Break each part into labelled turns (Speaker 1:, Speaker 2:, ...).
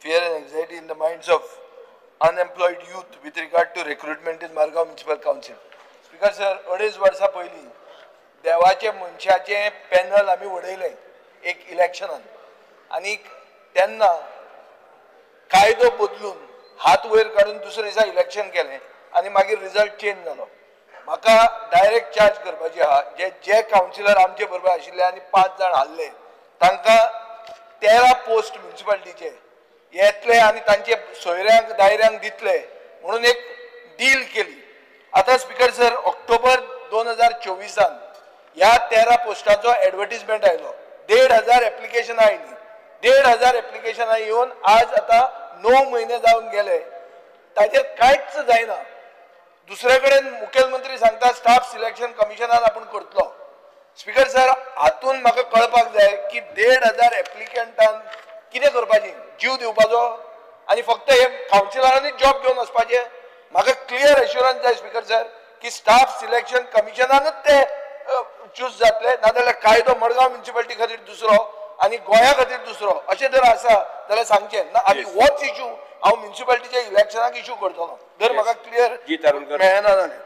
Speaker 1: Fear and anxiety in the minds of unemployed youth with regard to recruitment in Margao Municipal Council. Speaker sir, 2.5 वर्सां पयलीं देवाचे मनशाचें panel आमी उडयलें एक इलेक्शनान आनी तेन्ना कायदो बदलून हात वयर काडून दुसरे दिसा इलेक्शन केलें आनी मागीर रिजल्ट चेंज जालो. म्हाका डायरेक्ट चार्ज करपाची आहा, जे जे कावन्सिलर आमचे बरोबर आशिल्ले आनी 5 जाण हारले तांकां 13 पोस्ट म्युनिसिपालिटीचे येतले आनी तांचे सोयऱ्यांक दायऱ्यांक दितले म्हणून एक डील केली. आतां स्पीकर सर, ऑक्टोबर 2024 ह्या 13 पोस्टांचो एडवर्टीजमेंट आयलो, 1500 एप्लिकेशनां आयलीं. 1500 एप्लिकेशनां येवन आज आतां 9 म्हयने जावन गेले, ताचेर कांयच जायना. दुसरे कडेन मुखेलमंत्री सांगता स्टाफ सिलेक्शन कमिशनान आपूण करतलो. स्पीकर सर, हातून म्हाका कळपाक जाय की 1500 एप्लिकंटान कितें करपाचें, जीव दिवपाचो आनी फक्त हे कावन्सिलरांनी जॉब घेवन वचपाचें? म्हाका क्लियर एश्युरन्स जाय स्पीकर सर की स्टाफ सिलेक्शन कमिशनानूच ते चूज जातले, नाजाल्यार कायदो मडगांव म्युनिसिपालिटी खातीर दुसरो आनी गोंया खातीर दुसरो अशें जर आसा जाल्यार सांगचें ना. आनी होच इशू हांव म्युनिसिपालिटीच्या इलेक्शनाक इशू करतलो जर म्हाका क्लियर मेळना जाल्यार.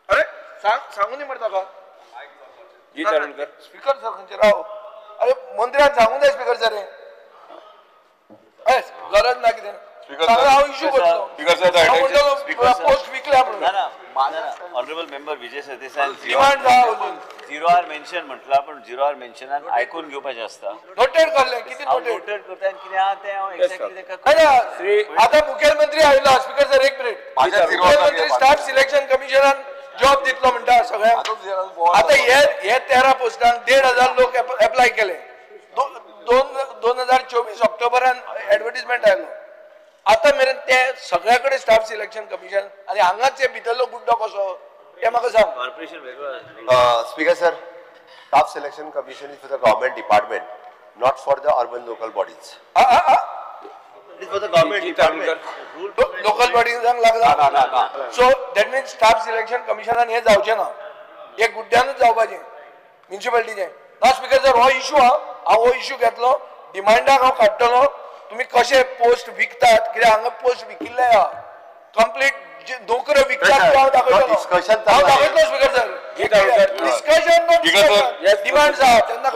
Speaker 1: अरे सांगू न्ही मरे ताका स्पीकर सर खंयचे राव. अरे मंत्र्यान सांगू जाय स्पीकर सर, हें गरज ना कितें हांव इशू करतलो. पोस्ट विकल्या म्हणून
Speaker 2: honourable member Vijay Sardesai zero hour mention म्हटला, पण झिरो आर मेन्शनान आयकून घेवपाचें आसता.
Speaker 1: नोटेड करलें कितें
Speaker 2: नोटेड करता आनी कितें आहा तें हांव एक्झॅक्टली ताका.
Speaker 1: आतां मुखेलमंत्री आयलो स्पीकर सर, एक मिनीट. मुखेलमंत्री स्टाफ सिलेक्शन कमिशनान जॉब दितलो म्हणटा सगळ्यांक. आतां हे 13 पोस्टांक 1500 लोक एप्लाय केले. 2024 ऑक्टोबरान एडवर्टीजमेंट आयलो. आतां मेरेन ते सगळ्या कडेन स्टाफ सिलेक्शन कमिशन आनी हांगाच हे भितरलो गुड्डो कसो ते म्हाका सांग.
Speaker 3: Speaker sir, staff selection commission is for the government department, not for the urban local bodies. It is for the government department.
Speaker 1: Local बॉडीजांक लागला. So that means staff selection कमिशनान हें जावचें ना, हे गुड्ड्यानूच जावपाचें म्युनिसिपालिटीचें. ना स्पीकर सर, हो इशू आहा, हांव हो इशू घेतलो, डिमांडाक हांव काडटलो. तुमी कशे पोस्ट विकतात, कित्याक हांगा पोस्ट विकिल्ले आहा, कंप्लीट नोकऱ्यो विकतात हांव दाखयतलो. हांव दाखयतलो स्पीकर सर. डिस्कशन डिमांड आहा तेन्ना.